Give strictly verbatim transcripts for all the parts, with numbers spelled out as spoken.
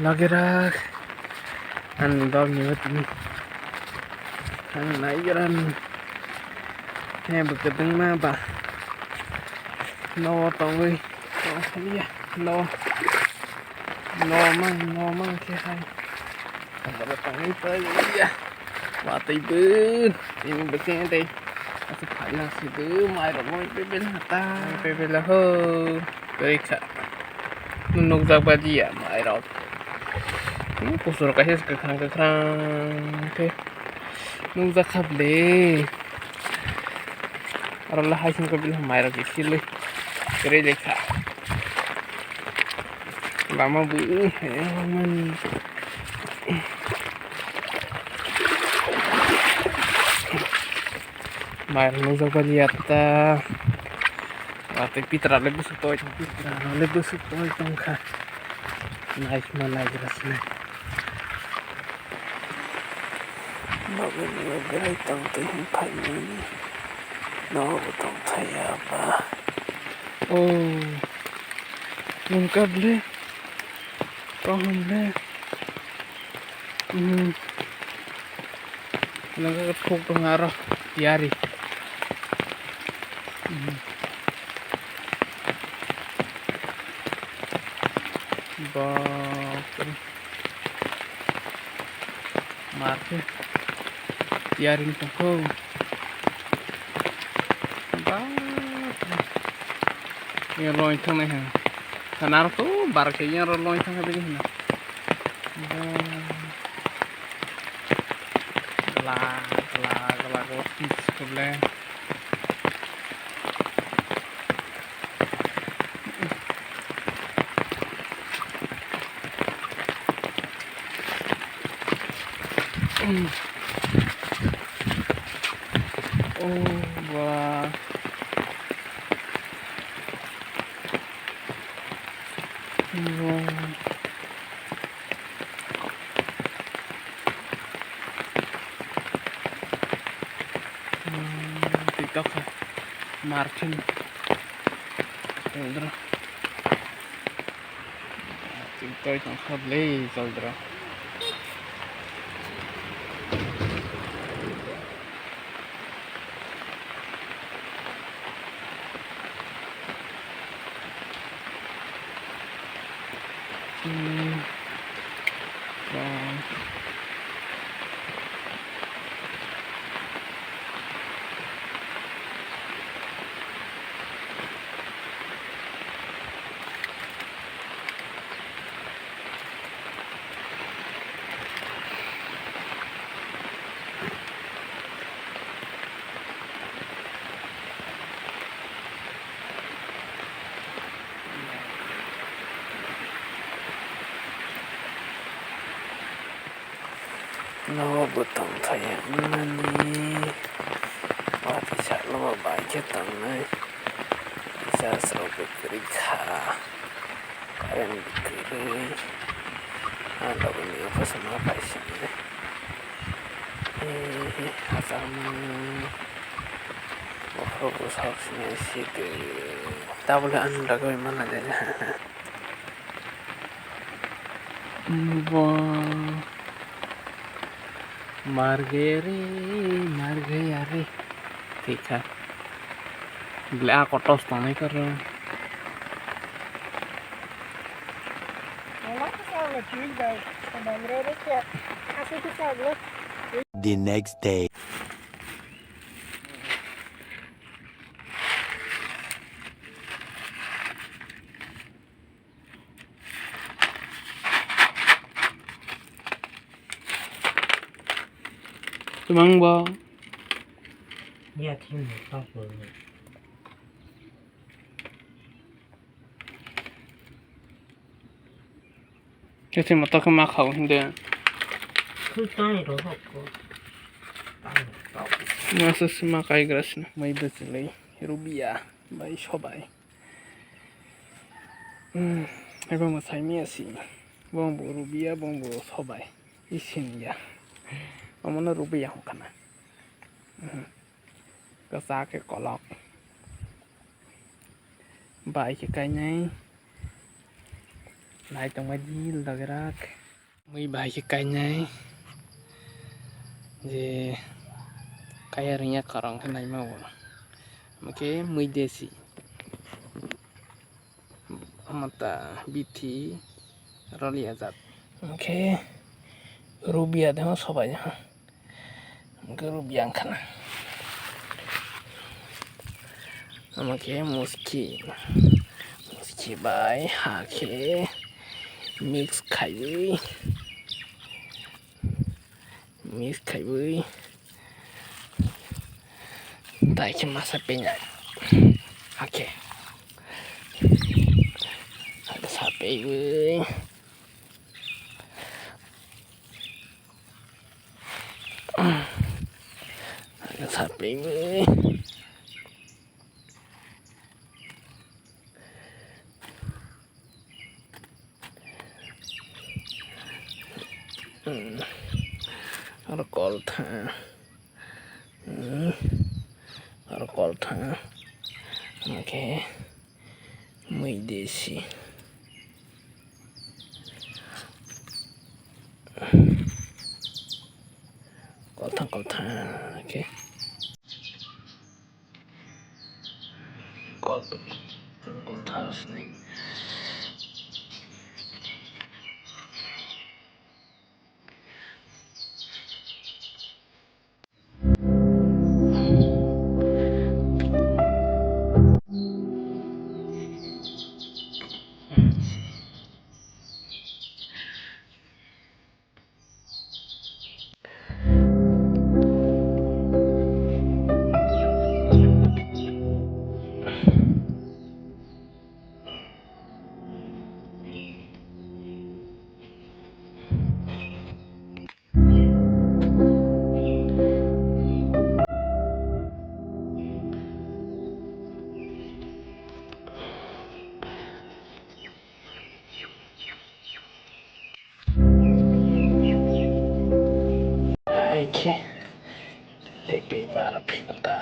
Bagera ani bagni tini ang naigeran he bwkadwngma ba no tongwi tongphaliya no no mang no mang khe hai tongwi tongwi tongya watwi bun ini bwkhe tei aswk phaina sidu mairok moi bebel hata bebel ho. Tei kha. Nukjak baliya mairok. Hmm, kusur kaisa kwkhwrang kwkhwrang khe nukjak kha bwle. Aro le hai sing khe bini mairok isilwi kwrwi lekha. Lama bui mani. Mairok nukjak baliya ta. Watwi pitra le bwswk toi tong pitra le bwswk toi tongkha. Naisma naigra sini. Bagwi nw berai tong twi hwn phaimani. Nogo tong thaya ba. Oh. Nungka ble. Tong hwn ble. Hmm. Nungka thuk tong aro. Tiyari. Hmm. Bapre. Mar khe tiyari wng tongkho. Bapre. Yang loi thangnai ha. Khanar to bar khe yang ro loi thang bini hina. Ba. Gla, gla, gla, gla, pis kable. Oh, wah. Wah. Hmm, tiktok kha. Martin. Tundra. Twi tongkha bwle chaldra. Hmm. Ba. Nogo bo tongthai wngmani. Watwi sakno bo bai khe tongnai. Recharge rok bo kwrwi kha. Current bo kwrwi. Ah, logi ni office ma pai sini. Eh, hachal mano. Bokhorok bwswk sini sidi. Tabole ani logi bai mana de. Bo margeri, margeri. Thik kha. Bwle a kotos tongnai karo. The next day. Tumang bo. Ya, thim ni tok bo. Khe thim tok ma khao hinde. Khultai ro hok ko. Masa sima kai gras na mai bwchwlwi rubia bai sobai. Hmm, ebo mwsai miya si. Bong bo rubia, bong bo sobai. Isin ya. Omono rubia hokana. Hmm. Kwchak khe kolok. Bai khe kainai. Nai tongbai di logerak. Mui bahai khe kainai. Je kaiya rwngya khorang khe naima o. Omo khe mui desi. Omo ta bithi rolia jat. Omo khe rubia de sobai ha. Guru biang khana. Omo khe muski. Muski bai ha khe mix khaiwi. Mix khaiwi. Tai khe masa penai. Ha khe. Sa peiwi. Sapingwi. Aro koltha. Aro koltha. Okay. Mui desi. Kolthang kolthang khe. Kol-, kolthang sini. Hai khe lepi mar phinta.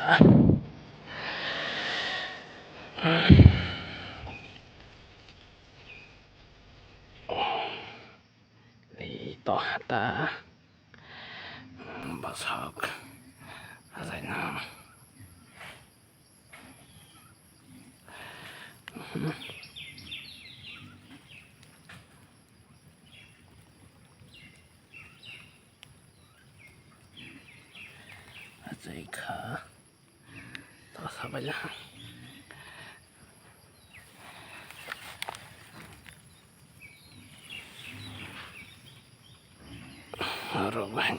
Ito hata basok ajaino. Achai kha. To sabaila. Aro bahai.